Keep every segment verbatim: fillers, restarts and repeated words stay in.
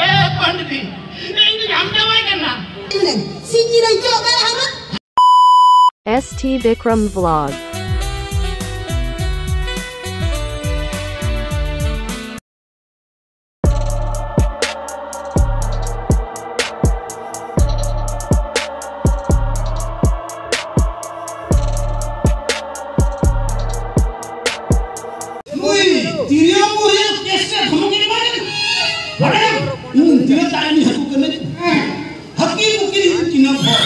ᱮ ᱯᱟᱱᱰᱤᱛ, ᱤᱧ ᱫᱚ ᱧᱟᱢ ᱪᱟᱵᱟᱭ ᱠᱟᱱᱟ᱾ ᱥᱤᱧ ᱧᱤᱫᱟᱹᱧ ᱪᱚᱜ ᱵᱟᱲᱟ ᱦᱟᱢᱟ᱾ S T Bikram Vlog. ᱱᱩᱭ ᱛᱤᱨᱭᱳ ᱠᱚ ᱨᱮᱭᱟᱜ ᱠᱮᱥ ᱨᱮ ᱫᱷᱚᱢᱚᱠ ᱮ ᱮᱢᱟ ᱠᱟᱱᱟ᱾ ᱵᱟᱲᱟᱭᱟᱢ, ᱤᱧ ᱛᱤᱨᱭᱳ ᱫᱟᱨᱮ ᱨᱤᱱᱤᱡ ᱦᱟᱹᱠᱩ ᱠᱟᱹᱱᱟᱹᱧ᱾ ᱦᱟᱹᱠᱤᱢ ᱩᱠᱤᱞ ᱤᱧ ᱪᱤᱱᱦᱟᱹ ᱦᱚᱲ᱾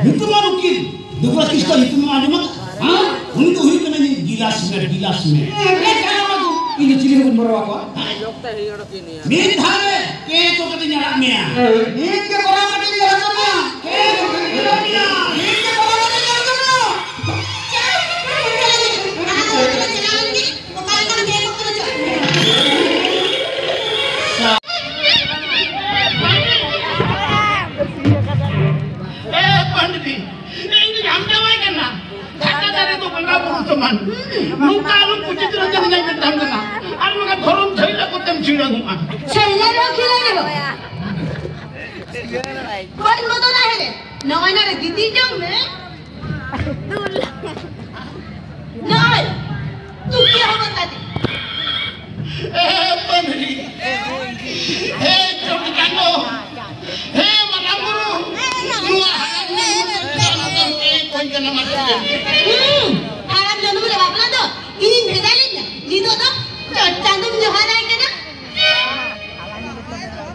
ᱧᱩᱛᱩᱢᱟᱱ ᱩᱠᱤᱞ ᱫᱩᱵᱨᱟ ᱠᱤᱥᱠᱩ ᱧᱩᱛᱩᱢ ᱮᱢ ᱟᱸᱡᱚᱢ ᱟᱠᱟᱫᱟ? ᱦᱮᱸ? ᱩᱱᱤ ᱫᱚ ᱦᱩᱭᱩᱜ ᱠᱟᱱᱟ ᱤᱧ ᱜᱤᱞᱟᱥ ᱢᱮ, ᱜᱤᱞᱟᱥ ᱢᱮ᱾ ᱤᱧ ᱫᱚ ᱪᱤᱞᱤ ᱦᱚᱸ ᱵᱟᱹᱧ ᱵᱚᱨᱚ ᱟᱠᱚᱣᱟ᱾ ᱢᱤᱫ ᱫᱷᱟᱣ ᱨᱮ ᱠᱮ ᱠᱚ ᱠᱟᱛᱮᱧ ᱟᱲᱟᱜ ᱢᱮᱭᱟ᱾ ᱤᱧ ᱜᱮ ᱠᱚᱨᱟᱣ ᱠᱟᱛᱮᱧ ᱟᱲᱟᱜ ᱢᱮᱭᱟ᱾ ᱠᱮ ᱠᱚ ᱠᱟᱛᱮᱧ ᱟᱲᱟᱜ ᱢᱮᱭᱟ᱾ ᱤᱧ ᱜᱮ ᱠᱚᱨᱟᱣ ᱠᱟᱛᱮᱧ ᱟᱲᱟᱜ ᱢᱮᱭᱟ᱾ ᱮ ᱯᱟᱱᱰᱤᱛ, ᱤᱧ ᱫᱚ ᱧᱟᱢ ᱪᱟᱵᱟᱭ ᱠᱟᱱᱟ᱾ ᱠᱟᱴᱟ ᱫᱟᱨᱮ ᱫᱚ ᱵᱚᱸᱜᱟ ᱵᱩᱨᱩ ᱥᱚᱢᱟᱱ᱾ ᱱᱚᱝᱠᱟ ᱟᱞᱚᱢ ᱠᱩᱪᱤᱛ ᱨᱮ ᱡᱟᱹᱱᱤᱡ ᱢᱮᱛᱟᱢ ᱠᱟᱱᱟ᱾ ᱟᱨ ᱵᱟᱝᱠᱷᱟᱱ ᱫᱷᱚᱨᱚᱢ ᱡᱷᱟᱹᱭ ᱞᱮᱠᱟ ᱠᱚᱛᱮᱢ ᱪᱷᱤᱲᱟᱹ ᱜᱚᱜᱼᱟ᱾ ᱪᱷᱟᱹᱭᱞᱟ ᱫᱚ ᱠᱷᱤᱞᱟᱹ ᱫᱚ᱾ ᱵᱟᱹᱧ ᱵᱚᱫᱚᱞᱟ ᱦᱮᱨᱮ᱾ ᱱᱚᱜᱼᱚᱭ ᱱᱚᱰᱮ ᱜᱤᱛᱤᱡ ᱡᱚᱝ ᱢᱮ᱾ ᱱᱚᱜᱼᱚᱭ, ᱛᱩᱠᱤᱭᱟ ᱦᱚᱸ ᱵᱟᱝ ᱠᱟᱛᱮ᱾ ᱮ ᱯᱟᱹᱱᱦᱤ, ᱦᱮ ᱪᱚᱴ ᱪᱟᱸᱫᱚ, ᱦᱮ ᱢᱟᱨᱟᱝ ᱵᱩᱨᱩ, ᱱᱚᱣᱟ ᱦᱟᱲᱟᱢ ᱢᱮ ᱱᱚᱝᱠᱟ ᱱᱚᱝᱠᱟ ᱮ ᱠᱚᱧ ᱠᱟᱱᱟ ᱢᱟ᱾ ᱦᱩᱸ, ᱦᱟᱲᱟᱢ ᱡᱚᱱᱚᱢ ᱨᱮ ᱵᱟᱯᱞᱟ ᱫᱚ ᱤᱧᱤᱧ ᱵᱷᱮᱡᱟ ᱞᱮᱫ ᱢᱮᱭᱟ᱾ ᱱᱤᱛᱚᱜ ᱫᱚ ᱪᱚᱴ ᱪᱟᱸᱫᱚᱢ ᱡᱚᱦᱟᱨᱟᱭ ᱠᱟᱱᱟ᱾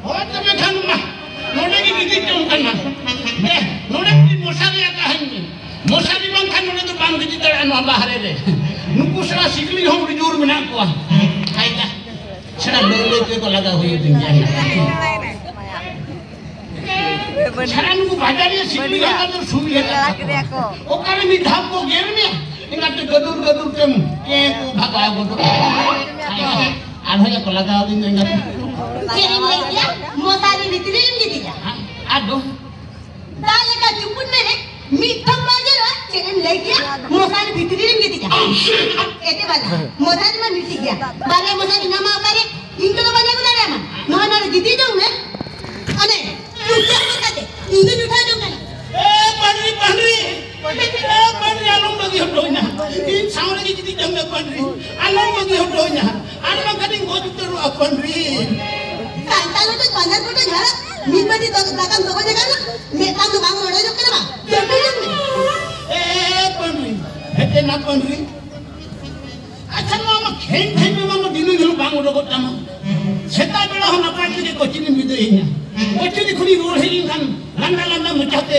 ᱦᱳᱭ, ᱛᱚᱵᱮ ᱠᱷᱟᱱ ᱢᱟ, ᱱᱚᱰᱮ ᱜᱮ ᱜᱤᱛᱤᱡ ᱪᱚᱝ ᱠᱟᱱᱟ᱾ ᱮ, ᱱᱚᱰᱮ ᱜᱮ ᱢᱚᱥᱟᱨᱤ ᱨᱮ ᱛᱟᱦᱮᱱ ᱢᱮ᱾ ᱢᱚᱥᱟᱨᱤ ᱵᱟᱝᱠᱷᱟᱱ ᱱᱚᱰᱮ ᱫᱚ ᱵᱟᱢ ᱜᱤᱛᱤᱡ ᱫᱟᱲᱮᱭᱟᱜᱼᱟ ᱱᱚᱣᱟ ᱵᱟᱦᱨᱮ ᱨᱮ᱾ ᱱᱩᱠᱩ ᱥᱮᱬᱟ ᱥᱤᱠᱲᱤᱡ ᱦᱚᱸ ᱟᱹᱰᱤ ᱡᱳᱨ ᱢᱮᱱᱟᱜ ᱠᱚᱣᱟ᱾ ᱦᱟᱭᱫᱟ, ᱥᱮᱬᱟ ᱞᱟᱹᱭ ᱞᱟᱹᱭ ᱛᱮᱠᱚ ᱞᱟᱜᱟ ᱦᱩᱭ ᱟᱹᱫᱤᱧ ᱜᱮᱭᱟ᱾ ᱥᱟᱱᱟᱢ ᱠᱚ ᱵᱟᱡᱟᱨᱤᱭᱟᱹ ᱥᱤᱠᱲᱤ ᱞᱟᱜᱟ ᱫᱚ ᱥᱩᱭ ᱞᱮᱠᱟ᱾ ᱚᱠᱟᱨᱮ ᱢᱤᱫ ᱫᱷᱟᱣ ᱠᱚ ᱜᱮᱨ ᱢᱮᱭᱟ, ᱮᱸᱜᱟᱛᱮ ᱜᱟᱹᱫᱩᱨ ᱜᱟᱹᱫᱩᱨ ᱛᱮᱢ ᱠᱮ ᱠᱚ ᱵᱷᱟᱜᱟᱣ ᱜᱚᱫᱚᱜᱼᱟ᱾ ᱟᱨᱦᱚᱸ ᱭᱟ ᱠᱚ ᱞᱟᱜᱟᱣ ᱫᱤᱧ ᱫᱚ ᱮᱸᱜᱟᱛᱮ᱾ ᱪᱮᱫ ᱮᱢ ᱞᱟᱹᱭ ᱠᱮᱭᱟ? ᱢᱚᱥᱟᱨᱤ ᱵᱷᱤᱛᱨᱤ ᱨᱮᱢ ᱜᱤᱛᱤᱡᱟ? ᱟᱫᱚ ᱫᱟᱜ ᱞᱮᱠᱟ ᱪᱩᱯᱩᱫ ᱢᱮ ᱨᱮ, ᱢᱤᱫ ᱴᱷᱚᱯ ᱵᱟᱝ ᱡᱚᱨᱚᱜᱼᱟ᱾ ᱪᱮᱫ ᱮᱢ ᱞᱟᱹᱭ ᱠᱮᱭᱟ? ᱢᱚᱥᱟᱨᱤ ᱵᱷᱤᱛᱨᱤ ᱨᱮᱢ ᱜᱤᱛᱤᱡᱟ? ᱮᱴᱮ ᱵᱟᱞᱟ, ᱢᱚᱥᱟᱨᱤ ᱢᱟ ᱢᱤᱫᱴᱤᱡ ᱜᱮᱭᱟ, ᱵᱟᱨᱭᱟ ᱢᱚᱥᱟᱨᱤ ᱧᱟᱢᱟ ᱚᱠᱟᱨᱮ? ᱤᱧ ᱠᱚᱫᱚ ᱵᱟᱹᱧ ᱟᱹᱜᱩ ᱫᱟᱲᱮᱭᱟᱢᱟ᱾ ᱱᱚᱣᱟ ᱱᱚᱰᱮ ᱜᱤᱛᱤᱡ ᱡᱚᱝ ᱢᱮ᱾ ᱟᱱᱮ, ᱪᱩᱯᱪᱟᱯ ᱠᱟᱛᱮ ᱤᱧ ᱫᱚᱧ ᱩᱴᱷᱟᱹᱣ ᱡᱚᱝ ᱠᱟᱱᱟ᱾ ᱮ ᱯᱟᱹᱱᱨᱤ, ᱯᱟᱹᱱᱨᱤ, ᱮ ᱯᱟᱹᱱᱨᱤ, ᱟᱞᱚᱢ ᱵᱟᱹᱜᱤ ᱦᱚᱴᱚ ᱟᱹᱧᱟ᱾ ᱤᱧ ᱥᱟᱶ ᱨᱮᱜᱮ ᱜᱤᱛᱤᱡ ᱡᱚᱝ ᱢᱮ ᱯᱟᱹᱱᱨᱤ᱾ ᱟᱞᱚᱢ ᱵᱟᱹᱜᱤ ᱦᱚᱴᱚ ᱟᱹᱧᱟ᱾ ᱟᱨ ᱵᱟᱝᱠᱷᱟᱱ ᱤᱧ ᱜᱚᱡ ᱩᱛᱟᱹᱨᱚᱜᱼᱟ ᱯᱟᱹᱱᱨᱤ᱾ ᱠᱟᱱᱛᱟ ᱞᱩᱴᱩᱡ ᱯᱟᱸᱡᱟ ᱯᱩᱴᱩᱡ ᱦᱟᱲᱟᱢ, ᱢᱤᱫ ᱵᱟᱹᱴᱤ ᱫᱚ ᱫᱟᱠᱟᱢ ᱫᱚᱜᱚᱡ ᱟᱠᱟᱱᱟ, ᱢᱤᱫᱴᱟᱝ ᱫᱚ ᱵᱟᱝ ᱨᱚᱲᱚᱡᱚᱜ ᱠᱟᱱᱟ ᱵᱟ? ᱡᱟᱹᱯᱤᱫ ᱡᱚᱝ ᱢᱮ᱾ ᱮ ᱯᱟᱹᱱᱨᱤ, ᱦᱮᱡ ᱮᱱᱟ ᱯᱟᱹᱱᱨᱤ᱾ ᱟᱪᱪᱷᱟ, ᱱᱚᱣᱟ ᱢᱟ ᱠᱷᱮᱧ ᱠᱷᱮᱧ ᱢᱮ, ᱵᱟᱝ ᱫᱤᱱᱟᱹᱢ ᱦᱤᱞᱳᱜ ᱵᱟᱝ ᱚᱰᱚᱠᱚᱜ ᱛᱟᱢᱟ᱾ ᱥᱮᱛᱟᱜ ᱵᱮᱲᱟ ᱦᱚᱸ ᱱᱟᱯᱟᱭ ᱛᱮᱜᱮ ᱠᱚᱪᱤᱱᱤᱢ ᱵᱤᱫᱟᱹᱭᱤᱧᱟ᱾ ᱠᱚᱪᱤᱱᱤ ᱠᱷᱚᱱᱤᱧ ᱨᱩᱣᱟᱹᱲ ᱦᱮᱡ ᱞᱮᱱᱠᱷᱟᱱ ᱞᱟᱸᱫᱟ ᱞᱟᱸᱫᱟ ᱢᱚᱪᱟᱛᱮ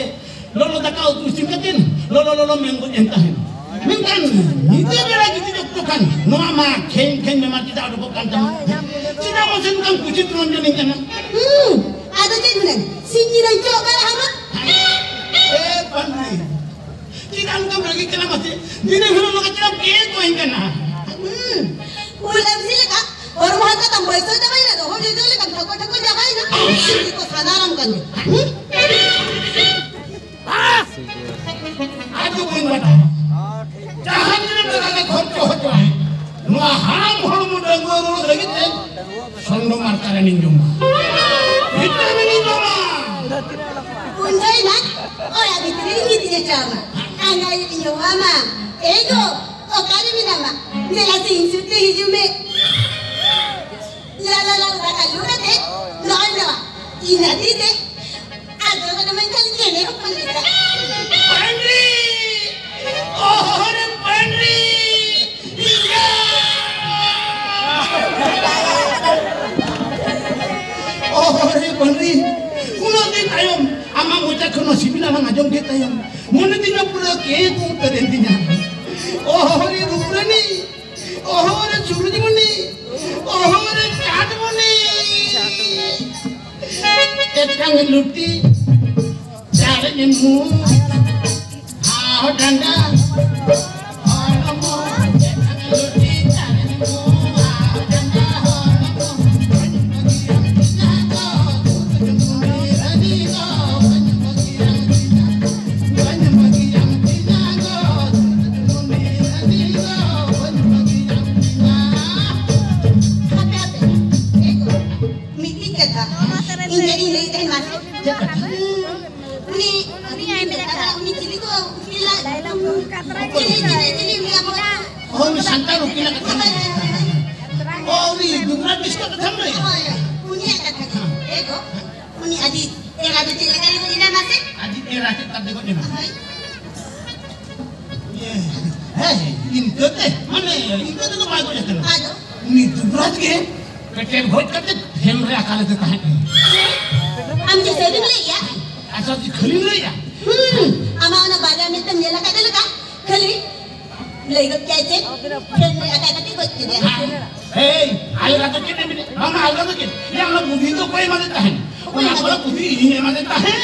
ᱞᱚᱞᱚ ᱫᱟᱠᱟ ᱩᱛᱩ ᱤᱥᱤᱱ ᱠᱟᱛᱮᱫ ᱞᱚᱞᱚ ᱞᱚᱞᱚ ᱢᱮᱱ ᱜᱚᱫ ᱮᱱ ᱛᱟᱦᱮᱸᱫ᱾ ᱢᱮᱱᱠᱷᱟᱱ ᱧᱤᱫᱟᱹ ᱵᱮᱲᱟ ᱡᱩᱫᱤ ᱚᱠᱛᱚ ᱠᱷᱟᱱ ᱱᱚᱣᱟ ᱢᱟ ᱠᱷᱮᱧ ᱠᱷᱮᱧ ᱢᱮ ᱢᱟ ᱪᱮᱫᱟᱜ ᱚᱰᱚᱠᱚᱜ ᱠᱟᱱ ᱛᱟᱢᱟ? ᱪᱮᱫᱟᱜ ᱢᱟᱥᱮ ᱱᱚᱝᱠᱟᱢ ᱠᱩᱪᱤᱛ ᱨᱚᱧᱡᱚᱱᱤᱧ ᱠᱟᱱᱟ? ᱦᱩᱸ, ᱟᱫᱚ ᱪᱮᱫ ᱦᱩᱱᱟᱹᱝ ᱥᱤᱧ ᱧᱤᱫᱟᱹᱧ ᱪᱚᱜ ᱵᱟᱲᱟ ᱟᱢᱟ? ᱮ ᱯᱟᱹᱱᱨᱤ, ᱪᱮᱫᱟᱜ ᱱᱚᱝᱠᱟᱢ ᱨᱟᱹᱜᱤᱜ ᱠᱟᱱᱟ ᱢᱟᱥᱮ? ᱫᱤᱱᱟᱹᱢ ᱦᱤᱞᱳᱜ ᱱᱚᱝᱠᱟ ᱪᱮᱫᱟᱜ ᱮᱢ ᱠᱮᱠᱚᱧ ᱠᱟᱱᱟ? ᱦᱩᱸ, ᱩᱞ ᱟᱹᱢᱥᱤ ᱞᱮᱠᱟ ᱦᱚᱲᱢᱚ ᱦᱟᱨᱛᱟ ᱛᱟᱢ ᱵᱟᱹᱭᱥᱟᱹᱣ ᱪᱟᱵᱟᱭᱮᱱᱟ, ᱨᱚᱦᱚᱲ ᱡᱚᱡᱚ ᱞᱮᱠᱟᱢ ᱴᱷᱚᱠᱚ ᱴᱷᱚᱠᱚ ᱪᱟᱵᱟᱭᱮᱱᱟ᱾ ᱪᱮᱫ ᱠᱚ ᱥᱟᱱᱟᱨᱟᱢ ᱠᱟᱱ ᱫᱚ? ᱦᱩᱸ? ᱟᱫᱚ ᱵᱟᱹᱧ ᱵᱟᱰᱟᱭᱟ᱾ ᱡᱟᱦᱟᱸ ᱛᱤᱱᱟᱹᱜ ᱴᱟᱠᱟ ᱜᱮ ᱠᱷᱚᱨᱪᱚ ᱦᱚᱪᱚᱜᱼᱟ, ᱱᱚᱣᱟ ᱦᱟᱲᱟᱢ ᱦᱚᱲᱢᱚ ᱰᱟᱺᱜᱩᱣᱟᱹ ᱨᱩᱣᱟᱹᱲ ᱞᱟᱹᱜᱤᱫ ᱛᱮ ᱥᱚᱱᱰᱚ ᱢᱟᱨᱠᱟ ᱨᱮᱱᱤᱧ ᱡᱚᱢᱟ᱾ ᱵᱷᱤᱴᱟᱢᱤᱱᱤᱧ ᱡᱚᱢᱟ᱾ ᱵᱩᱡᱷᱟᱹᱣᱮᱱᱟ? ᱚᱲᱟᱜ ᱵᱷᱤᱛᱨᱤ ᱨᱮᱧ ᱜᱤᱛᱤᱡ ᱦᱚᱪᱚ ᱟᱢᱟ᱾ ᱟᱸᱜᱟᱭᱮᱫ ᱤᱧ ᱦᱚᱦᱚ ᱟᱢᱟ᱾ ᱮ ᱜᱚ, ᱚᱠᱟᱨᱮ ᱢᱮᱱᱟᱢᱟ? ᱫᱮᱞᱟ ᱥᱮ ᱤᱧ ᱥᱩᱨ ᱛᱮ ᱦᱤᱡᱩᱜ ᱢᱮ᱾ ᱞᱟ, ᱞᱟ, ᱞᱟ, ᱫᱟᱠᱟ ᱞᱩ ᱠᱟᱛᱮ ᱱᱚᱜᱼᱚᱭ ᱱᱚᱣᱟ ᱤᱧᱟᱹᱜ ᱛᱤ ᱛᱮ ᱟᱫᱚ ᱠᱟᱱᱟ ᱢᱮᱱᱠᱷᱟᱱ ᱪᱮᱬᱮ ᱦᱚᱯᱚᱱ ᱞᱮᱠᱟ᱾ ᱯᱟᱹᱱᱨᱤ! ᱚᱦᱚ ᱨᱮ ᱯᱟᱹᱱᱨᱤ! ᱤᱭᱟ! ᱚᱦᱚ ᱨᱮ ᱯᱟᱹᱱᱨᱤ! ᱩᱱᱟᱹᱜ ᱫᱤᱱ ᱛᱟᱭᱚᱢ ᱟᱢᱟᱜ ᱢᱚᱪᱟ ᱠᱷᱚᱱ ᱱᱚᱣᱟ ᱥᱤᱵᱤᱞ ᱟᱲᱟᱝ ᱟᱸᱡᱚᱢ ᱠᱮᱫ ᱛᱟᱭᱚᱢ ᱢᱚᱱᱮ ᱛᱤᱧ ᱯᱩᱨᱟᱹ ᱠᱮ ᱠᱚ ᱩᱛᱟᱹᱨ ᱮᱱ ᱛᱤᱧᱟ᱾ ᱚᱦᱚ ᱨᱮ ᱨᱩᱯᱨᱟᱹᱱᱤ! ᱚᱦᱚ ᱨᱮ ᱥᱩᱨᱩᱡᱽᱢᱩᱱᱤ, ᱚᱦᱚ ᱨᱮ ᱪᱟᱸᱫᱽᱢᱩᱱᱤ᱾ ᱮᱛᱟᱝ ᱞᱩᱴᱤ, ᱪᱟᱨᱮᱡ ᱢᱩ, ᱟᱦᱚ ᱰᱟᱸᱰᱟ, ᱦᱚᱲᱢᱚ᱾ ᱮᱛᱟᱝ ᱞᱩᱴᱤ, ᱪᱟᱨᱮᱡ ᱢᱩ, ᱟᱦᱚ ᱰᱟᱸᱰᱟ, ᱦᱚᱲᱢᱚ᱾ ᱤᱧ ᱡᱮ ᱤᱧ ᱞᱟᱹᱭ ᱛᱟᱦᱮᱱ ᱢᱟᱥᱮ᱾ ᱪᱮᱫ ᱠᱟᱛᱷᱟ? ᱩᱱᱤ, ᱩᱱᱤ ᱪᱤᱞᱤ ᱠᱚ ᱩᱠᱤᱞ ᱞᱟᱜ-, ᱪᱤᱞᱤ, ᱪᱤᱞᱤ, ᱪᱤᱞᱤ, ᱩᱱᱤ ᱟᱵᱚ ᱚ, ᱩᱱᱤ ᱥᱟᱱᱛᱟᱲ ᱩᱠᱤᱞᱟᱜ ᱠᱟᱛᱷᱟ ᱞᱟᱹᱭ᱾ ᱚ, ᱩᱱᱤ ᱫᱩᱵᱽᱨᱟᱡᱽ ᱠᱤᱥᱠᱩ ᱠᱟᱛᱷᱟᱢ ᱞᱟᱹᱭ? ᱦᱳᱭ, ᱩᱱᱤᱭᱟᱜ ᱠᱟᱛᱷᱟ ᱜᱮ᱾ ᱮ ᱜᱚ, ᱩᱱᱤ ᱟᱹᱰᱤ ᱮᱨᱟ ᱫᱚ ᱪᱮᱫ ᱞᱮᱠᱟ ᱨᱮ ᱜᱚᱡ ᱮᱱᱟ ᱢᱟᱥᱮ? ᱟᱹᱰᱤ ᱮᱨᱟ ᱪᱮᱫ ᱠᱟᱛᱮ ᱜᱚᱡ ᱮᱱᱟ? ᱦᱳᱭ᱾ ᱤᱭᱟᱹ, ᱦᱮᱸ, ᱤᱱᱠᱟᱹ ᱛᱮ, ᱢᱟᱱᱮ, ᱤᱱᱠᱟᱹ ᱛᱮᱫᱚ ᱵᱟᱭ ᱜᱚᱡ ᱟᱠᱟᱱᱟ᱾ ᱟᱫᱚ? ᱩᱱᱤ ᱫᱩᱵᱽᱨᱟᱡᱽ ᱜᱮ ᱯᱮᱴᱮᱨ ᱜᱚᱡ ᱠᱟᱛᱮ ᱰᱮᱢ ᱨᱮ ᱟᱠᱟ ᱞᱮᱫᱮ ᱛᱟᱦᱮᱸᱫ᱾ ᱟᱢ ᱪᱮᱫ ᱥᱟᱹᱨᱤᱢ ᱞᱟᱹᱭᱮᱜᱼᱟ? ᱟᱪᱪᱷᱟ, ᱪᱮᱫ ᱠᱷᱟᱹᱞᱤᱢ ᱞᱟᱹᱭᱮᱜᱼᱟ? ᱦᱩᱸ, ᱟᱢᱟᱜ ᱚᱱᱟ ᱵᱟᱨᱭᱟ ᱢᱮᱫ ᱛᱮᱢ ᱧᱮᱞ ᱟᱠᱟᱫ ᱞᱮᱠᱟ ᱠᱷᱟᱹᱞᱤ ᱞᱟᱹᱭ ᱜᱚᱫ ᱠᱮᱜᱼᱟᱭ ᱪᱮᱫ? ᱰᱮᱢ ᱨᱮ ᱟᱠᱟ ᱠᱟᱛᱮ ᱜᱚᱡ ᱠᱮᱫᱮᱭᱟ᱾ ᱦᱮᱸ, ᱟᱞᱜᱟ ᱫᱚ ᱪᱮᱫ ᱮᱢ ᱢᱮᱱᱮᱫ? ᱵᱟᱝᱟ, ᱟᱞᱜᱟ ᱫᱚ ᱪᱮᱫ? ᱭᱟ, ᱚᱱᱟ ᱵᱩᱫᱷᱤ ᱫᱚ ᱚᱠᱚᱭ ᱮᱢᱟᱫᱮ ᱛᱟᱦᱮᱸᱫ? ᱚᱱᱟ ᱠᱚᱨᱮ ᱵᱩᱫᱷᱤ ᱤᱧ ᱮᱢᱟᱫᱮ ᱛᱟᱦᱮᱸᱫ᱾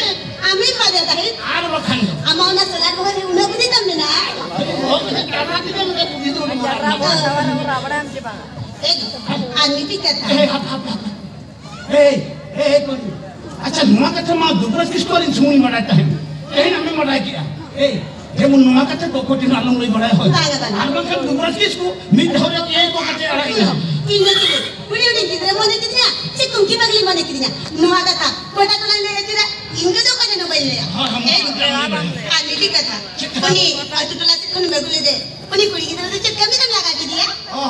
ᱟᱢᱮᱢ ᱮᱢᱟᱫᱮ ᱛᱟᱦᱮᱸᱫ? ᱟᱨ ᱵᱟᱠᱷᱟᱱ ᱫᱚ᱾ ᱟᱢᱟᱜ ᱚᱱᱟ ᱥᱟᱞᱟᱰ ᱵᱚᱦᱚᱜ ᱨᱮ ᱩᱱᱟᱹᱜ ᱵᱩᱫᱷᱤ ᱛᱟᱢ ᱢᱮᱱᱟᱜᱼᱟ? ᱚ, ᱠᱟᱹᱴᱤᱡ ᱠᱟᱰᱨᱟ ᱛᱮᱜᱮ ᱢᱮᱱᱟᱜ ᱵᱩᱫᱷᱤ ᱫᱚ ᱩᱱᱟᱹᱜ ᱢᱟᱨᱟᱝ ᱢᱮᱱᱟᱜᱼᱟ᱾ ᱮ, ᱟᱨ ᱢᱤᱫᱴᱤᱡ ᱠᱟᱛᱷᱟ᱾ ᱮ, ᱦᱟᱯ, ᱦᱟᱯ, ᱦᱟᱯ, ᱦᱟᱯ᱾ ᱮᱭ, ᱮᱭ, ᱮᱭ, ᱠᱩᱞᱤ᱾ ᱟᱪᱪᱷᱟ, ᱱᱚᱣᱟ ᱠᱟᱛᱷᱟ ᱢᱟ ᱫᱩᱵᱽᱨᱟᱡᱽ ᱠᱤᱥᱠᱩ ᱟᱹᱞᱤᱧ ᱥᱩᱢᱩᱝ ᱞᱤᱧ ᱵᱟᱰᱟᱭ ᱛᱟᱦᱮᱸᱫ᱾ ᱛᱮᱦᱮᱧ ᱟᱢᱮᱢ ᱵᱟᱰᱟᱭ ᱠᱮᱜᱼᱟ᱾ ᱮᱭ, ᱡᱮᱢᱚᱱ ᱱᱚᱣᱟ ᱠᱟᱛᱷᱟ ᱫᱚ ᱚᱠᱚᱭ ᱴᱷᱮᱱ ᱟᱞᱚᱢ ᱞᱟᱹᱭ ᱵᱟᱲᱟᱭᱟ, ᱦᱳᱭ᱾ ᱵᱟᱝᱟ, ᱵᱟᱝᱟ᱾ ᱟᱨ ᱵᱟᱝᱠᱷᱟᱱ ᱫᱩᱵᱽᱨᱟᱡᱽ ᱠᱤᱥᱠᱩ ᱢᱤᱫ ᱫᱷᱟᱣ ᱨᱮ ᱮᱭ ᱠᱚ ᱠᱟᱛᱮ ᱟᱲᱟᱜ ᱮᱱᱟ᱾ ᱤᱧ ᱫᱚ ᱪᱤᱞᱤ? ᱦᱩᱰᱤᱧ ᱦᱩᱰᱤᱧ ᱜᱤᱫᱽᱨᱟᱹ ᱢᱚᱱᱮ ᱠᱤᱫᱤᱧᱟ ᱥᱮ ᱴᱩᱝᱠᱤ ᱯᱟᱜᱽᱞᱤ ᱢᱚᱱᱮ ᱠᱤᱫᱤᱧᱟ? ᱱᱚᱣᱟ ᱠᱟᱛᱷᱟ ᱜᱚᱴᱟ ᱴᱚᱞᱟᱧ ᱞᱟᱹᱭ ᱟᱹᱪᱩᱨᱟ, ᱤᱧ ᱫᱚ ᱚᱠᱚᱭ ᱴᱷᱮᱱ ᱦᱚᱸ ᱵᱟᱹᱧ ᱞᱟᱹᱭᱟ᱾ ᱦᱳᱭ, ᱦᱳᱭ, ᱮᱭ, ᱢᱩᱪᱟᱹᱫ ᱨᱮ ᱟᱞᱚᱢ ᱞᱟᱹᱭᱟ᱾ ᱟᱨ ᱢᱤᱫᱴᱤᱡ ᱠᱟᱛᱷᱟ, ᱪᱮᱫ ᱠᱟᱛᱷᱟ? ᱩᱱᱤ ᱟᱹᱛᱩ ᱴᱚᱞᱟ ᱥᱮᱫ ᱠᱷᱚᱱᱮᱢ ᱟᱹᱜᱩ ᱞᱮᱫᱮ, ᱩᱱᱤ ᱠᱩᱲᱤ ᱜᱤᱫᱽᱨᱟᱹ ᱫᱚ ᱪᱮᱫ ᱠᱟᱹᱢᱤ ᱨᱮᱢ ᱞᱟᱜᱟᱣ ᱠᱮᱫᱮᱭᱟ? ᱚ,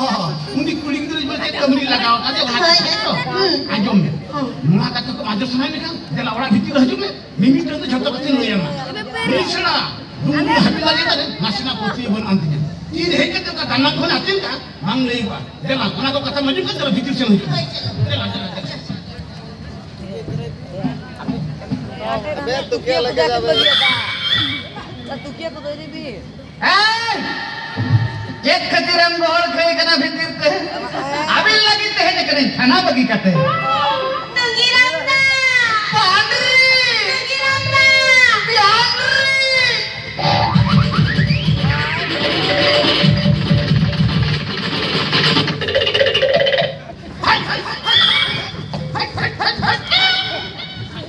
ᱩᱱᱤ ᱠᱩᱲᱤ ᱜᱤᱫᱽᱨᱟᱹ ᱪᱮᱫ ᱠᱟᱹᱢᱤ ᱨᱮ ᱞᱟᱜᱟᱣ ᱟᱠᱟᱫᱮ, ᱚᱱᱟ ᱦᱳᱭ, ᱠᱟᱛᱷᱟ ᱛᱚ? ᱦᱩᱸ᱾ ᱟᱸᱡᱚᱢ ᱢᱮ᱾ ᱦᱩᱸ᱾ ᱱᱚᱣᱟ ᱠᱟᱛᱷᱟ ᱠᱚ ᱟᱸᱡᱚᱢ ᱥᱟᱱᱟᱭᱮᱫ ᱢᱮᱠᱷᱟᱱ, ᱫᱮᱞᱟ ᱚᱲᱟᱜ ᱵᱷᱤᱛᱤᱨ ᱨᱮ ᱦᱤᱡᱩᱜ ᱢᱮ, ᱢᱤᱢᱤᱫᱴᱟᱝ ᱫᱚ ᱡᱷᱚᱛᱚ ᱠᱟᱛᱷᱟᱧ ᱞᱟᱹᱭᱟᱢᱟ᱾ ᱢᱤᱫ ᱥᱮᱬᱟ ᱰᱩᱢᱵᱩ ᱦᱟᱹᱯᱤ ᱞᱟᱹᱜᱤᱫ ᱛᱟᱞᱮ ᱱᱟᱥᱮᱱᱟᱜ ᱯᱩᱛᱷᱤ ᱵᱚᱱ ᱟᱱ ᱛᱤᱧᱟ᱾ ᱛᱤ ᱨᱮ ᱦᱮᱡ ᱠᱟᱛᱮ ᱚᱠᱟ ᱫᱟᱱᱟ ᱠᱷᱚᱱ ᱟᱹᱛᱤᱧ ᱠᱟᱜᱼᱟ, ᱵᱟᱝ ᱞᱟᱹᱭᱚᱜᱼᱟ᱾ ᱫᱮᱞᱟ, ᱚᱱᱟ ᱠᱚ ᱠᱟᱛᱷᱟ ᱢᱟᱹᱡᱩ ᱠᱟᱛᱮ ᱵᱷᱤᱛᱤᱨ ᱥᱮᱱ ᱦᱤᱡᱩᱜ ᱢᱮ᱾ ᱫᱮᱞᱟ, ᱫᱮᱞᱟ, ᱫᱮᱞᱟ᱾ ᱟᱵᱮ ᱛᱩᱠᱤᱭᱟ ᱞᱟᱹᱜᱤᱫ ᱟᱵᱮ᱾ ᱛᱩᱠᱤᱭᱟ ᱠᱚ ᱫᱚ ᱤᱫᱤ ᱵᱤᱱ᱾ ᱮᱭ! ᱪᱮᱫ ᱠᱷᱟᱹᱛᱤᱨᱮᱢ ᱜᱚᱦᱚᱲ ᱠᱷᱟᱹᱭ ᱠᱟᱱᱟ ᱵᱷᱤᱛᱤᱨ ᱛᱮ? ᱟᱹᱵᱤᱱ ᱞᱟᱹᱜᱤᱫ ᱛᱮ ᱦᱮᱡ ᱟᱠᱟᱱᱟᱹᱧ ᱛᱷᱟᱱᱟ ᱵᱟᱹᱜᱤ ᱠᱟᱛᱮ᱾ ᱫᱩᱜᱤᱨᱟᱢ ᱫᱟ! ᱯᱟᱸᱰᱨᱤ! ᱫᱩᱜᱤᱨᱟᱢ ᱫᱟ! ᱯᱟᱸᱰᱨᱤ!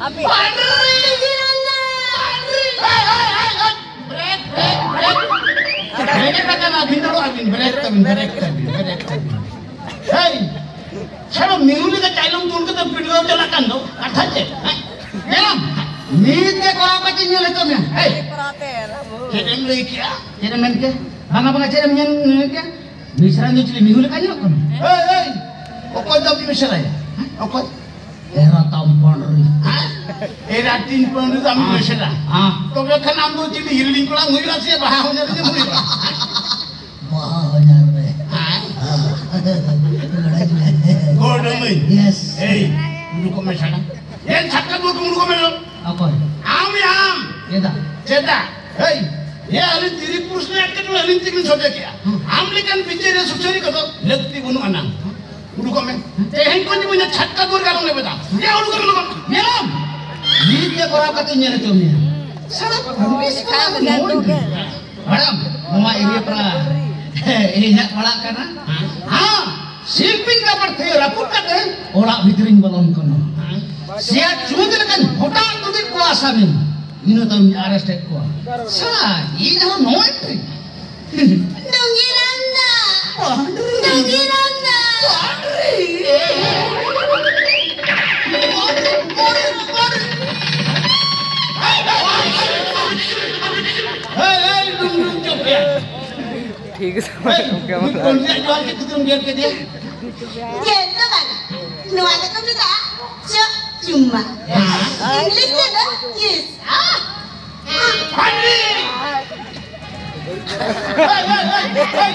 ᱟᱯᱮ ᱯᱟᱸᱰᱨᱤ! ᱫᱩᱜᱤᱨᱟᱢ ᱫᱟ! ᱯᱟᱸᱰᱨᱤ! ᱦᱮᱭ, ᱦᱮᱭ, ᱦᱮᱭ, ᱦᱮᱭ! Brake, brake, brake! ᱵᱨᱮᱠ ᱛᱟᱵᱮᱱ, ᱵᱨᱮᱠ ᱛᱟᱵᱮᱱ, ᱵᱨᱮᱠ ᱛᱟᱵᱮᱱ, ᱵᱨᱮᱠ ᱛᱟᱵᱮᱱ᱾ ᱦᱮᱭ! ᱥᱟᱞᱟ ᱢᱤᱦᱩ ᱞᱮᱠᱟ ᱪᱟᱭᱞᱚᱢ ᱫᱩᱞ ᱠᱟᱛᱮ ᱯᱤᱰᱜᱟᱹᱣ ᱪᱟᱞᱟᱜ ᱠᱟᱱ ᱫᱚ, ᱠᱟᱛᱷᱟ ᱪᱮᱫ? ᱦᱮᱸ? ᱧᱮᱞᱟᱢ, ᱱᱤᱛ ᱜᱮ ᱠᱚᱨᱟᱣ ᱠᱟᱛᱮ ᱧᱮᱞ ᱦᱚᱪᱚ ᱢᱮᱭᱟ᱾ ᱦᱮᱭ, ᱪᱮᱫ ᱮᱢ ᱞᱟᱹᱭ ᱠᱮᱜᱼᱟ? ᱪᱮᱫ ᱮᱢ ᱢᱮᱱ ᱠᱮᱜᱼᱟ? ᱵᱟᱝᱟ, ᱵᱟᱝᱟ, ᱪᱮᱫ ᱮᱢ ᱧᱮᱞ, ᱢᱮᱱ ᱠᱮᱜᱼᱟ? ᱢᱤᱥᱨᱟ ᱫᱚ ᱪᱤᱞᱤ ᱢᱤᱦᱩ ᱞᱮᱠᱟ ᱧᱮᱞᱚᱜ ᱠᱟᱱᱟ? ᱮᱭ, ᱮᱭ, ᱚᱠᱚᱭ ᱫᱚ ᱢᱤᱥᱨᱟᱭᱟ? ᱦᱮᱸ? ᱚᱠᱚᱭ? ᱮᱨᱟ ᱛᱟᱢ ᱯᱟᱹᱰᱨᱤ᱾ ᱦᱮᱸ? ᱮᱨᱟ ᱛᱤᱧ ᱯᱟᱹᱰᱨᱤ ᱛᱟᱢ ᱦᱮᱸ᱾ ᱢᱤᱥᱨᱟ᱾ ᱦᱮᱸ᱾ ᱛᱚᱵᱮ ᱠᱷᱟᱱ ᱟᱢ ᱫᱚ ᱪᱤᱞᱤ ᱦᱤᱨᱞᱤᱧ ᱠᱚᱲᱟᱢ ᱦᱩᱭᱩᱜᱼᱟ ᱥᱮ ᱵᱟᱦᱟ ᱦᱚᱧᱦᱟᱨᱤᱧ ᱦᱩᱭᱩᱜᱼᱟ? ᱵᱟᱦᱟ ᱦᱚᱧᱦᱟᱨ ᱨᱮ᱾ ᱦᱮᱸ? ᱜᱚᱲᱚᱧ ᱢᱮ᱾ ᱜᱚᱲᱚᱢᱟᱹᱧ᱾ Yes᱾ ᱮᱭ, ᱩᱰᱩᱠᱚᱜ ᱢᱮ ᱥᱟᱲᱟ᱾ ᱮᱱ ᱪᱷᱟᱴᱠᱟ ᱫᱩᱣᱟᱹᱨ ᱠᱷᱚᱱ ᱩᱰᱩᱠᱚᱜ ᱢᱮ᱾ ᱚᱠᱚᱭ? ᱟᱢ ᱭᱟ ᱟᱢ᱾ ᱪᱮᱫᱟᱜ? ᱪᱮᱫᱟᱜ? ᱦᱮᱭ, ᱮ ᱟᱹᱞᱤᱧ ᱛᱤᱨᱤ ᱯᱩᱨᱩᱥ ᱨᱮ ᱮᱴᱠᱮᱴᱚᱬᱮ ᱟᱹᱞᱤᱧ ᱛᱮᱜᱮᱞᱤᱧ ᱥᱚᱡᱷᱮ ᱠᱮᱜᱼᱟ᱾ ᱦᱩᱸ᱾ ᱟᱢ ᱞᱮᱠᱟᱱ ᱵᱤᱪᱟᱹᱨᱤᱭᱟᱹ ᱥᱩᱥᱟᱹᱨᱤ ᱠᱚᱫᱚ ᱞᱟᱹᱠᱛᱤ ᱵᱟᱹᱱᱩᱜ ᱟᱱᱟᱝ᱾ ᱩᱰᱩᱠᱚᱜ ᱢᱮ᱾ ᱛᱮᱦᱮᱧ ᱠᱷᱚᱱ ᱡᱮᱢᱚᱱ ᱪᱷᱟᱴᱠᱟ ᱫᱩᱣᱟᱹᱨ ᱜᱮ ᱟᱞᱚᱢ ᱞᱮᱵᱮᱫᱟ᱾ ᱮ ᱩᱰᱩᱠᱚᱜ ᱢᱮ ᱞᱚᱜᱚᱱ᱾ ᱧᱮᱞᱟᱢ᱾ ᱱᱤᱛ ᱜᱮ ᱠᱚᱨᱟᱣ ᱠᱟᱛᱮ ᱧᱮᱞ ᱦᱚᱪᱚ ᱢᱮᱭᱟ᱾ ᱥᱟᱲᱟ ᱯᱩᱞᱤᱥ ᱠᱟᱱᱟ ᱱᱚᱜᱼᱚᱭ᱾ ᱢᱮᱰᱟᱢ, ᱱᱚᱣᱟ ᱮᱨᱤᱭᱟ ᱯᱟᱲᱟ ᱤᱧᱟᱹᱜ ᱯᱟᱲᱟᱜ ᱠᱟᱱᱟ᱾ ᱦᱮᱸ, ᱥᱤᱞᱯᱤᱧ ᱨᱟᱵᱟᱨ ᱛᱷᱟᱹᱭᱟᱹ ᱨᱟᱹᱯᱩᱫ ᱠᱟᱛᱮ ᱚᱲᱟᱜ ᱵᱷᱤᱛᱨᱤᱧ ᱵᱚᱞᱚᱱ ᱠᱟᱱᱟ᱾ ᱥᱮᱭᱟ ᱪᱩᱸᱫ ᱞᱮᱠᱟᱧ ᱦᱚᱴᱟᱜ ᱛᱩᱫᱮᱫ ᱠᱚᱣᱟ ᱟᱥᱟᱢᱤ᱾ ᱤᱱᱟᱹ ᱛᱟᱭᱚᱢ ᱟᱨᱮᱥᱴ ᱮᱫ ᱠᱚᱣᱟ᱾ ᱥᱟᱞᱟ, ᱤᱧ ᱦᱚᱸ ᱱᱚ ᱮᱱᱴᱨᱤ᱾ ᱰᱩᱝᱜᱤ ᱨᱟᱢᱫᱟ᱾ ᱰᱩᱝᱜᱤ ᱨᱟᱢᱫᱟ᱾ ᱦᱮᱭ, ᱦᱮᱭ, ᱰᱩᱝ ᱰᱩᱝ ᱪᱚᱯᱮ᱾ ᱴᱷᱤᱠ ᱥᱚᱢᱚᱭ ᱦᱮᱭ, ᱜᱚᱢᱠᱮ ᱩᱱᱤ ᱢᱟᱞᱟ᱾ ᱠᱚᱱᱰᱤᱭᱟ ᱡᱚᱦᱟᱨ ᱜᱮ ᱠᱩᱫᱩᱢ ᱜᱮᱨ ᱠᱮᱫᱮᱭᱟ᱾ ᱜᱮᱨ ᱫᱚ ᱵᱟᱝ, ᱱᱚᱣᱟ ᱫᱚᱠᱚ ᱢᱮᱛᱟᱜᱼᱟ ᱪᱚᱜ ᱪᱩᱢᱢᱟ᱾ ᱦᱮᱸ? ᱤᱝᱞᱤᱥ ᱛᱮᱫᱚ ᱠᱤᱥ᱾ ᱦᱟᱹᱱᱤ! ᱦᱮᱭ, ᱦᱮᱭ, ᱦᱮᱭ, ᱦᱮᱭ!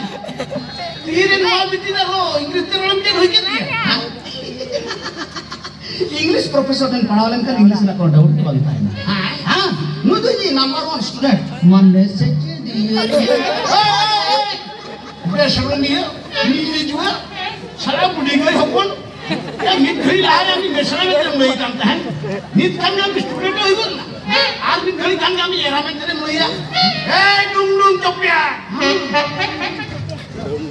ᱛᱤᱨᱮ ᱱᱚᱣᱟ ᱢᱤᱫᱴᱤᱡ ᱟᱨᱦᱚᱸ ᱤᱝᱞᱤᱥ ᱛᱮ ᱨᱚᱲᱮᱢ ᱪᱮᱫ ᱦᱩᱭ ᱠᱮᱫ ᱜᱮᱭᱟ? ᱤᱝᱞᱤᱥ ᱯᱨᱚᱯᱷᱮᱥᱚᱨ ᱴᱷᱮᱱ ᱯᱟᱲᱦᱟᱣ ᱞᱮᱱᱠᱷᱟᱱ ᱤᱝᱞᱤᱥ ᱨᱮᱱᱟᱜ ᱠᱳᱱᱳ ᱰᱟᱣᱩᱴ ᱜᱮ ᱵᱟᱝ ᱛᱟᱦᱮᱱᱟ᱾ ᱦᱮᱸ? ᱦᱮᱸ? ᱱᱩᱭ ᱫᱚ ᱤᱧᱤᱡ ᱱᱟᱢᱵᱟᱨ ᱚᱣᱟᱱ ᱥᱴᱩᱰᱮᱱᱴ᱾ ᱢᱟᱱᱮ ᱥᱮᱪᱮᱫᱤᱭᱟᱹ᱾ ᱦᱮᱭ! ᱵᱮᱥᱨᱚᱢᱤᱭᱟᱹ, ᱱᱤᱡᱩᱣᱟᱹ, ᱥᱟᱞᱟ ᱵᱩᱰᱷᱤ ᱜᱟᱹᱭ ᱦᱚᱯᱚᱱ᱾ ᱮ, ᱢᱤᱫ ᱜᱷᱟᱹᱲᱤ ᱞᱟᱦᱟ ᱨᱮ ᱟᱢ ᱵᱮᱥᱨᱟ ᱢᱮᱱᱛᱮᱢ ᱞᱟᱹᱭ ᱠᱟᱱ ᱛᱟᱦᱮᱸᱫ᱾ ᱱᱤᱛ ᱠᱷᱟᱱ ᱜᱮ ᱟᱢ ᱥᱴᱩᱰᱮᱱᱴ ᱮ ᱦᱩᱭ ᱜᱚᱫ ᱮᱱᱟ᱾ ᱟᱨ ᱢᱤᱫ ᱜᱷᱟᱹᱲᱤ ᱠᱷᱟᱱ ᱜᱮ ᱟᱢ ᱮᱨᱟ ᱢᱮᱱᱛᱮᱢ ᱞᱟᱹᱭᱟ᱾ ᱮᱭ, ᱰᱩᱝ ᱰᱩᱝ ᱪᱚᱯᱮᱭᱟ᱾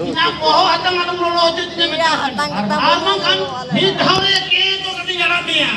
ᱤᱧᱟᱹᱜ ᱵᱚᱦᱚᱜ ᱦᱟᱛᱟᱝ ᱟᱞᱚᱢ ᱞᱚᱞᱚ ᱦᱚᱪᱚ ᱛᱤᱧᱟ ᱢᱮᱛᱟᱢ ᱠᱟᱱᱟ᱾ ᱟᱨ ᱵᱟᱝᱠᱷᱟᱱ ᱢᱤᱫ ᱫᱷᱟᱣ ᱨᱮ ᱠᱮ ᱫᱚ ᱠᱟᱹᱴᱤᱡ ᱟᱲᱟᱜ ᱢᱮᱭᱟ᱾